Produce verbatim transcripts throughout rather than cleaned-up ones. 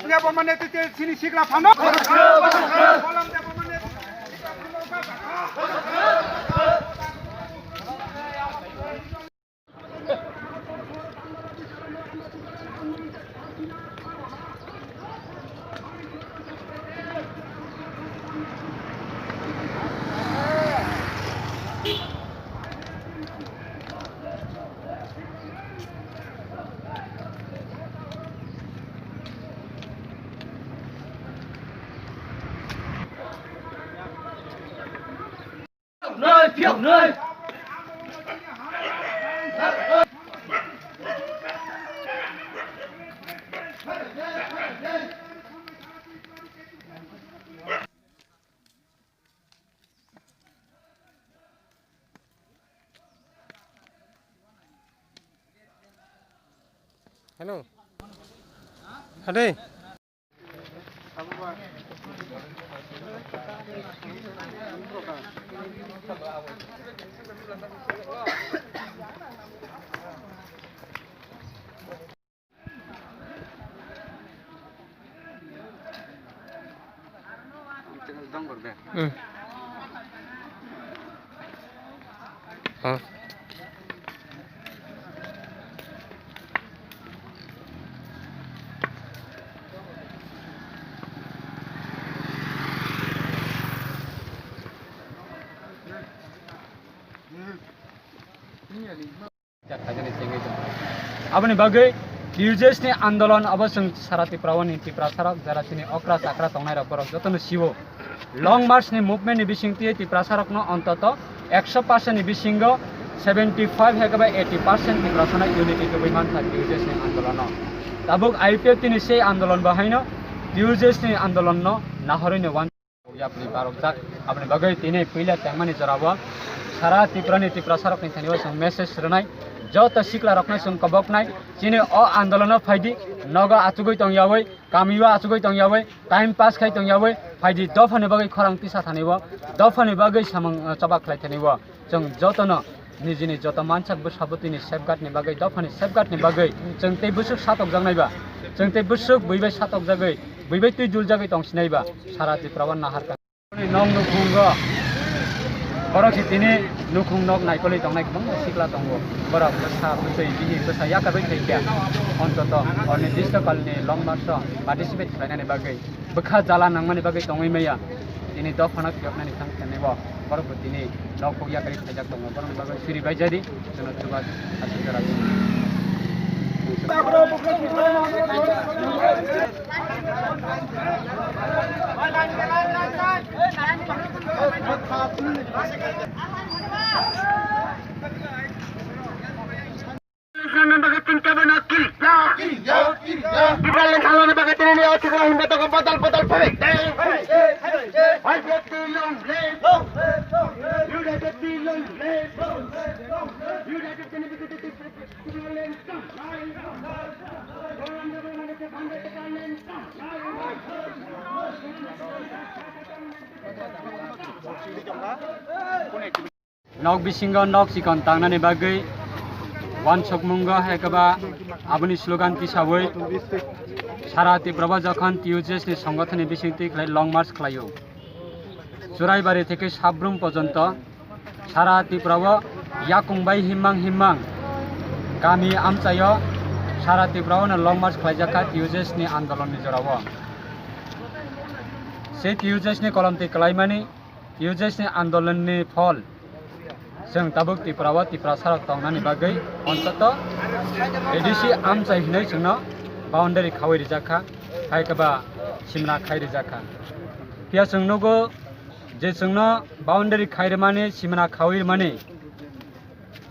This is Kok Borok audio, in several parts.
Debbarma netrite chini sikla phano. Bolom Debbarma netrite chini sikla phano. Hello. Hade. Hmm. Ha. Aboni bagwi T U J S ni andolon abo chwng sara Tripura o ni Tiprasa rok jara chini okra chakra tongnai rok borok jotono siwo. Long March ni movement ni bising twi Tiprasa rokno ontoto ekso percent ni bisingo seventy five hai khe ba eighty percent Tiprasa no unity tubui mankha T U J S ni andolono. Tabuk I P F T ni sei andolon bo haino T U J S ni andolon no nahorwi no wan. Yapri barokjak, aboni bagwi tini puila tengmani jorao sara Tripurani Tiprasarokni thani o chwng message rwnai, joto siklarokno chwng koboknai, chini o andolono phaidi, nogo achugwi tongyawi, kamio achugwi tongyawi, time pass khai tongyawi, phaidi dophani bagwi khorang tisa thani o, dophani bagwi samung, uh, choba khlai thani o. Chwng jotono nijini joto mansak bwsa bwtwini safeguard ni bagwi, dophani safeguard ni bagwi chwng tei bwswk satokjaknai ba, chwng tei bwswk bui bai satokjagwi, bui bai twi duljagwi tongsinai ba, sara Tripura o nahar ka. Nok nukhungo borok si tini nukhung nok naikolwi tongnai kwbangma sikla tongo. Borok bwsa bwtwi bini bwsa yakarwi thai khe, ontoto onirdisto kalni Long March o participate khlainani bagwi. Bwkha jala nangmani bagwi tongwi maya. Tini dophano phiyoknani thang khenai bo. Borok bo tini nok kok yakarwi khaijak tongo. Borokni bagwi siri bai jadi. Jono chuba aswk jora. Bagwi chwng kebo no kiriya. Kiriya, kiriya. Tipraland thalani bagwi tini ni o sikla himba tongo bodol bodol phabek de. Phabek de, phabek de. Long live. Long live, long live. United Tipraland. United Tipraland. Nok bisingo nok chikon tangnani bagwi wansukmungo hai khe ba aboni slogan tisawi sara Tripura o jokhon T U J S ni songothoni bisingtwi khlai long march khlaio. Churaibari theke Sabrum pojonto sara Tripura o yakung bai himmang himmang kami amchaio sara Tripura o no long march khlaijak kha T U J S ni andolon ni jorao. Se T U J S ni kolomtwi kwlaimani T U J S ni andolonni phol chwng tabuk Tripura o Tiprasarok tongnani bagwi ontoto A D C amchai hinwi chwngno boundary khaui rijak kha, hai khe ba simna khai rijak kha. Phiya chwng nugo je chwngno boundary khai rwmani, simna khaui rwmani,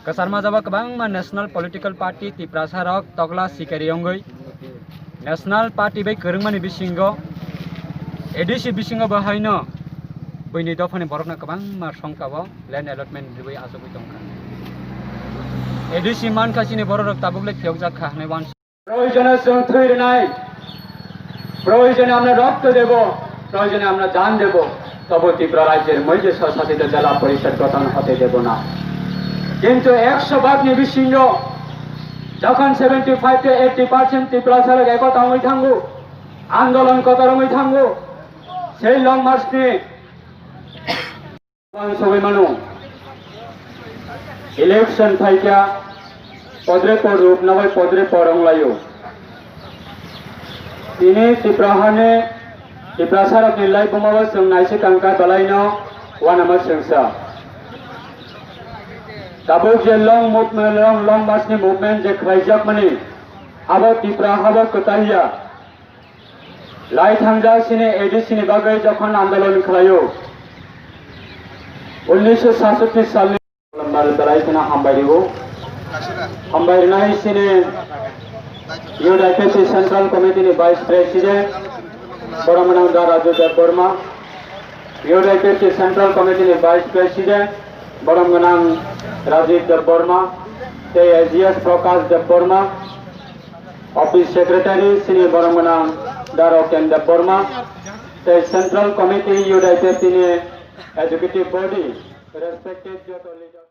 kwchar majabo kwbangma national political party Tiprasa rok tokla sikari wngwi national party bai kwrwngmani bisingo A D C bisingo bo haino buini dophani borokno kwbangma songkao land allotment riwi achugwi tongkha. A D C mankha chini borok rok tabuk le phiyokjak kha hwnwi uansuk. প্রয়োজনে চোখ ধুইর নাই, প্রয়োজনে আমরা রক্ত দেব, প্রয়োজনে আমরা জান দেব, তবু ত্রিপুরা রাজ্যের মৈত্রী স্বশাসিত জেলা পরিষদ গঠন হতে দেব না। কিন্তু একশো ভাগ নিবিসিংহ যখন seventy five to eighty percent Tripura সালক একতা হয়ে থাকবো, Andolon kotor wngwi thango. Sei long march ni Ang sogwi mano. Election phaikha, podre por rupna bai podre por wnglaio. Tini Tipra hani, Tiprasarokni laibuma bo chwng naisik kangkha belaino uanama chwngsa. Tabuk je long movement, long, long march ni movement je khlaijakmani, abo Tipra habo kwtal ya. Lai thangjak sini A D C ni bagwi jokhon andolon khlaio. Unnish sho satsotti salni Lambar belai kheno hambai rio. Hambai rinai sini U D I P C Central Committee ni Vice President, borok gwnang da Raju Debbarma. U D I P C Central Committee ni Vice President, borok gwnang Rajiv Debbarma, tei A G S Prakash Debbarma. Office Secretary sini borok gwnang Daro Ken Debbarma, tei Central Committee U D I P F T ni Executive Body, respected joto leaders.